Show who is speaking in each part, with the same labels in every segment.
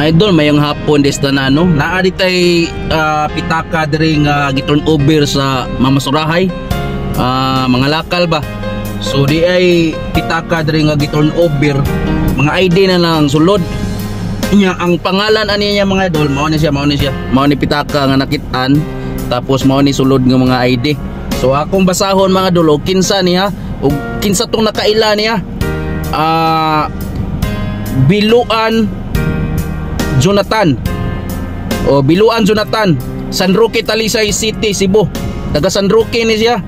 Speaker 1: Idol, mayong hapon des na no. Naa ditay pitaka diri nga gi-turn over sa Mamasurahay. Mga lakal ba. So di ay pitaka diri nga gi-turn over. Mga ID na lang sulod. Nya ang pangalan ani niya, mga idol, mao ni siya, mao ni siya. Mao ni pitaka nga nakit-an, tapos mao ni sulod nga mga ID. So akong basahon, mga idol, og kinsa niya ug kinsa tong nakaila niya. Biluan Jonathan. O Biluan Jonathan, San Roque, Talisay City, Cebu. Taga San Roque ni siya.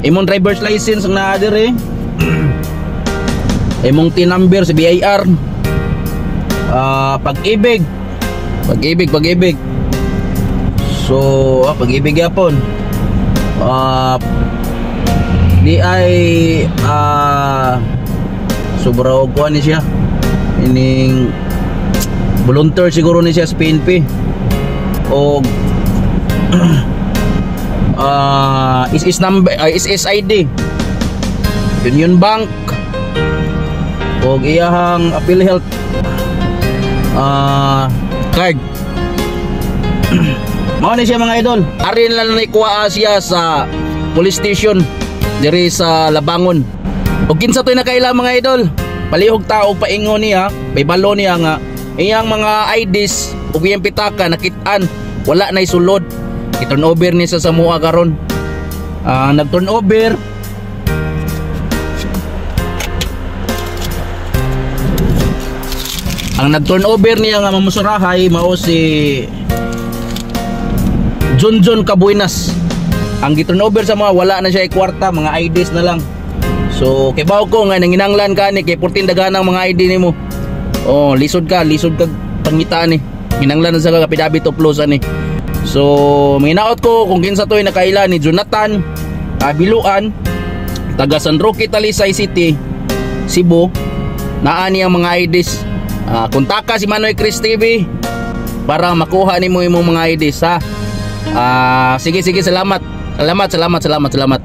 Speaker 1: Imong driver's license ang naa diri. Imong TIN number sa BIR. Pag-ibig. Pag-ibig, pag-ibig. So, pag-ibig yapon. Di ay sobra og kuan ni siya. Ining volunteer siguro ni siya sa PNP o SS number, SSID, Union Bank o iyahang PhilHealth card. Mao ni siya, mga idol. Ari na lang naikuha siya sa police station diri sa Labangon. Ug kinsa to'y nakaila, mga idol, palihog ta og paingon niya, may balo niya nga iyang mga IDs ug iyang pitaka nakit-an, wala na sulod. I-turn over ni sa Samoa karon. Nag-turn over ang nag-turn over niya nga mamusurahay mao si Junjun Cabuenas. Ang gi-turn over sa mga, wala na siya kwarta, mga IDs na lang. So kibaw ko nga nanginanglan ka ni kay 14 daganang mga ID nimo. Oh, lisod ka, lisod ka pangitaan ni. Kinanglan na sa kapidabit to plus ani. So, manginaot ko kung kinsa to'y nakaila ni Jonathan Biluan, taga San Roque, Talisay City, Cebu, naa ni ang mga IDs. Kontaka si Manoy Chris TV para makuha nimo imong mga IDs ha. Sige sige, salamat. Salamat, salamat, salamat, salamat.